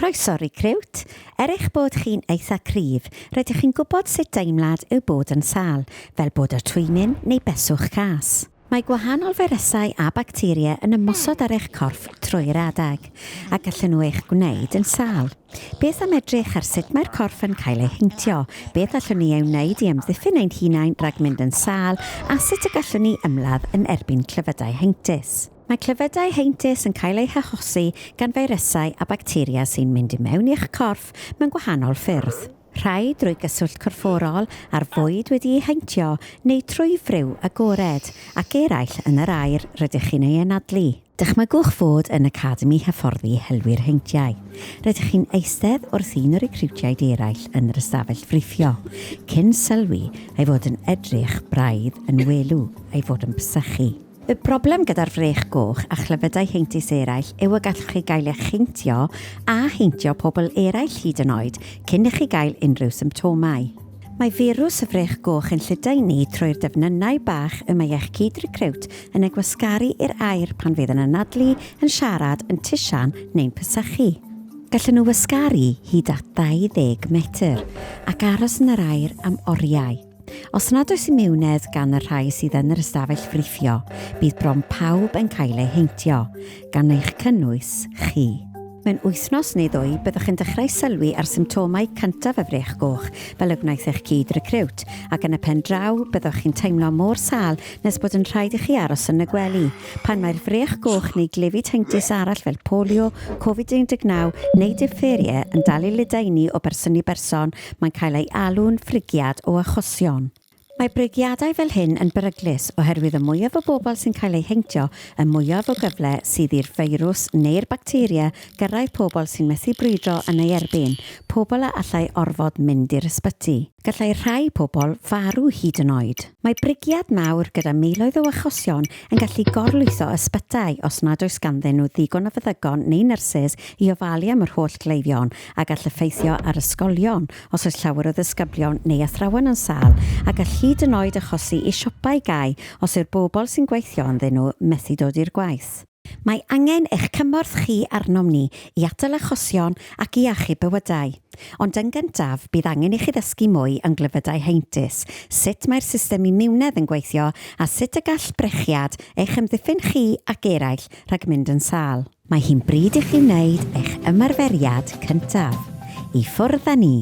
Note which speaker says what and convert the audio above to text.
Speaker 1: Croeso recriwt! Er eich bod chi'n eitha cryf, rydych chi'n gwybod sut deimlad yw bod yn sâl, fel bod â twymyn neu beswch cas. Mae gwahanol feirysau a bacteria yn ymosod ar eich corff trwy'r adeg, a gallen nhw eich gwneud yn sâl. Beth am edrych ar sut mae'r corff yn cael ei heintio, beth allwn ni ei wneud i amddiffyn ein hunain rhag mynd yn sâl, a sut y gallwn ni ymladd yn erbyn clefydau heintus? Mae clefydau heintus yn cael eu hachosi gan feirysau a bacteria sy'n mynd i mewn i'ch corff mewn gwahanol ffyrdd. Rhai drwy gyswllt corfforol â'r fwyd wedi'i heintio neu trwy friw agored, ac eraill yn yr aer rydych chi'n ei anadlu. Dychmygwch fod yn Academi Hyfforddi Helwyr Heintiau. Rydych chi'n eistedd wrth un o'r recriwtiaid eraill yn yr ystafell friffio, cyn sylwi ei fod yn edrych braidd yn welw, ei fod yn pesychu. Y broblem gyda'r frech goch a chlefydau heintus eraill yw y gallwch chi gael eich heintio a heintio pobl eraill hyd yn oed cyn i chi gael unrhyw symptomau. Mae firws y frech goch yn lledaenu trwy'r defnynnau bach y mae eich cyd-recriwt yn eu gwasgaru i'r aer pan fydd yn anadlu, yn siarad, yn tisian neu'n pesychu. Gallen nhw wasgaru hyd at 20 metr ac aros yn yr aer am oriau. Os nad oes imiwnedd gan y rhai sydd yn yr ystafell friffio, bydd bron pawb yn cael eu heintio, gan eich cynnwys chi. Mewn wythnos neu ddwy, byddwch yn dechrau sylwi ar symptomau cyntaf y frech goch, fel y gwnaeth eich cyd-recriwt, ac yn y pen draw, byddwch chi'n teimlo mor sâl nes bod yn rhaid i chi aros yn y gwely. Pan mae'r frech goch neu glefyd heintus arall fel polio, Covid-19 neu diptheria yn dal i ledaenu o berson i berson, Mae'n cael ei alw'n frigiad o achosion. Mae brigiadau fel hyn yn beryglus oherwydd y mwyaf o bobl sy'n cael eu heintio, y mwyaf o gyfle sydd i'r feirws neu'r bacteria gyrraedd pobl sy'n methu brwydro yn ei erbyn, pobl a allai orfod mynd i'r ysbyty. Gallai rhai pobl farw hyd yn oed. Mae brigiad mawr gyda miloedd o achosion yn gallu gorlwytho ysbytai os nad oes ganddyn nhw ddigon o feddygon neu nyrsys i ofalu am yr holl gleifion, a gall effeithio ar ysgolion os oes llawer o ddisgyblion neu athrawon yn sâl, a gall hyd yn oed achosi i siopau gau os yw'r bobl sy'n gweithio ynddyn nhw methu dod i'r gwaith. Mae angen eich cymorth chi arnom ni i atal achosion ac i achub bywydau. Ond yn gyntaf, bydd angen i chi ddysgu mwy am glefydau heintus, sut mae'r system imiwnedd yn gweithio a sut y gall brechiad eich amddiffyn chi ac eraill rhag mynd yn sâl. Mae hi'n bryd i chi wneud eich ymarferiad cyntaf. I ffwrdd â ni!